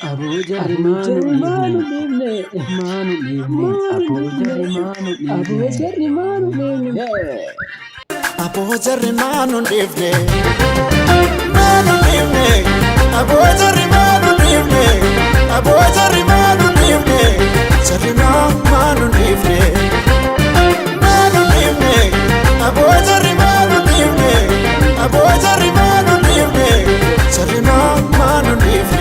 Aboo jarri maa nu dhiifne? Maa nu dhiifne? Aboo jarri maa nu dhiifne? Aboo jarri maa nu dhiifne? Aboo jarri maa nu dhiifne? Maa nu dhiifne? Aboo jarri maa nu dhiifne? Aboo jarri maa nu dhiifne? Jarri maa maa nu dhiifne? Maa nu dhiifne? Aboo jarri maa nu dhiifne? Aboo jarri maa nu dhiifne? Jarri maa maa nu dhiifne?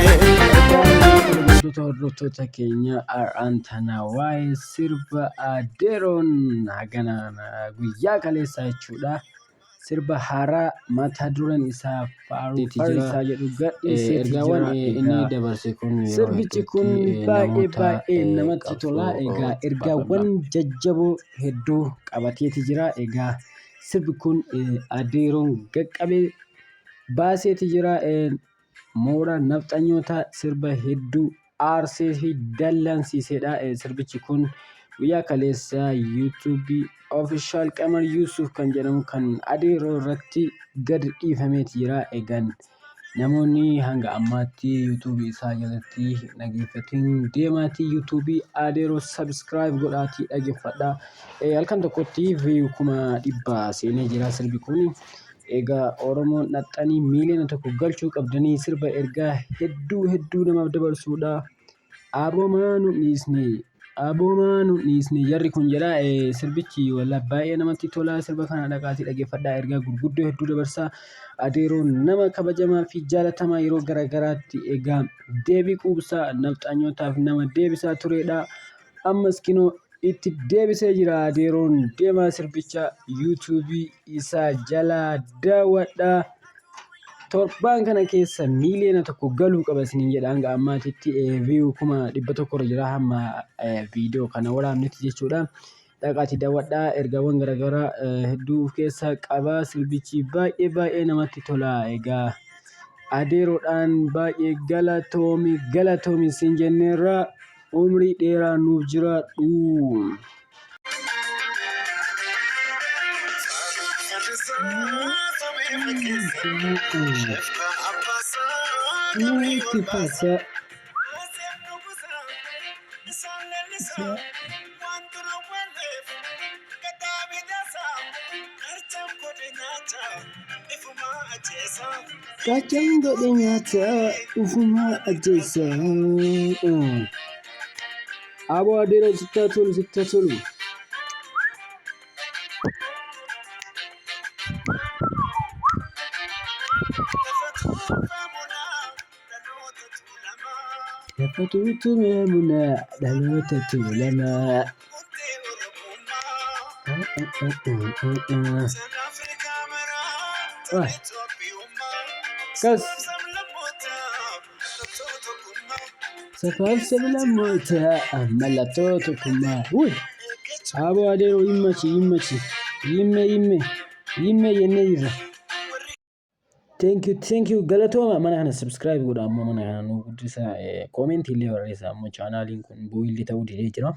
Hordoftoota hordoftoota keenya har'aan tana waa'ee sirba Adeeroon hagana guyyaa kaleessaa jechuudha. Sirba haaraa mata dureen isaa faaruu farisaa jedhu gadhiiseeti Ergaawwan jira. inni Egaa dabarse kun yeroo sirbichi kun hedduutti baay'ee namoota baay'ee namatti tola. qabsoo Egaa ergaawwan jajjaboo hedduu qabateeti jira. Egaa sirbi kun Adeeroon qaqqabee baaseeti jira. Mooraa nafxanyootaa sirba hedduu aarsee fi dallansiisedha. Sirbichi kun guyyaa kaleessaa yuutuubii official Qamar Yuusuf kan jedhamu kan Adeeroo irratti gad dhiifameeti jira. Egaan namoonni hanga ammaatti yuutuubii isaa jalatti hin dhageeffatin deemaatii yuutuubii Adeeroo subscribe godhaatii dhageeffadhaa. Halkan tokkotti view 100,000 seenee jira sirbi kun. Egaa Oromoon dhaxxanii 1 miiliyoona galchuu qabdanii sirba ergaa hedduu hedduu namaaf dabarsuudha. Aboo maa nu dhiisne? Aboo maa nu dhiisne? Jarri kun jedha sirbichi wallah baay'ee namatti tola. Sirba kana dhaqaatii dhageeffadhaa ergaa gurguddoo hedduu dabarsa. Adeeroon nama kabajamaa fi jaalatamaa yeroo garaagaraatti egaa deebii quubsaa nafxanyootaaf nama deebisaa turedha. Ammas kinoo itti deebisee jira Adeeroon deemaa sirbicha yuutuubii isaa jalaa daawwadhaa. Torbaan kana keessa 1 miiliyoona galuu qaba isiniin jedha hanga ammaatitti view 100,000 irra jira hamma viidiyoo kana waraabnetti jechuudha. Dhaqaatii daawwadhaa ergaawwan garaagaraa hedduu of keessaa qaba. Sirbichi baay'ee baay'ee namatti tola. Egaa Adeeroodhaan baay'ee galatoomi galatoomi siin jenneerra umrii dheeraa nuuf jiraadhu. Itti fasa. Qacam godhe nyaata ufumaa ajjeessa. Aboo adeeroo sittaa tolu sittaa tolu. Lafa tuutumee munaa dhaloota tuulamaa. Kas. Safaaf sablammoota mallattoo tokkummaa. Wuy! Aboo adeeroo himmachi himmachi. Yimmee yimmee. Yimmee jennee jirra. Thank you, thank you. Galatooma mana kana subscribe godha ammoo mana kana nu guddisa. Comment illee barreessa ammoo chaanaaliin kun bu'illi ta'uu didee jira.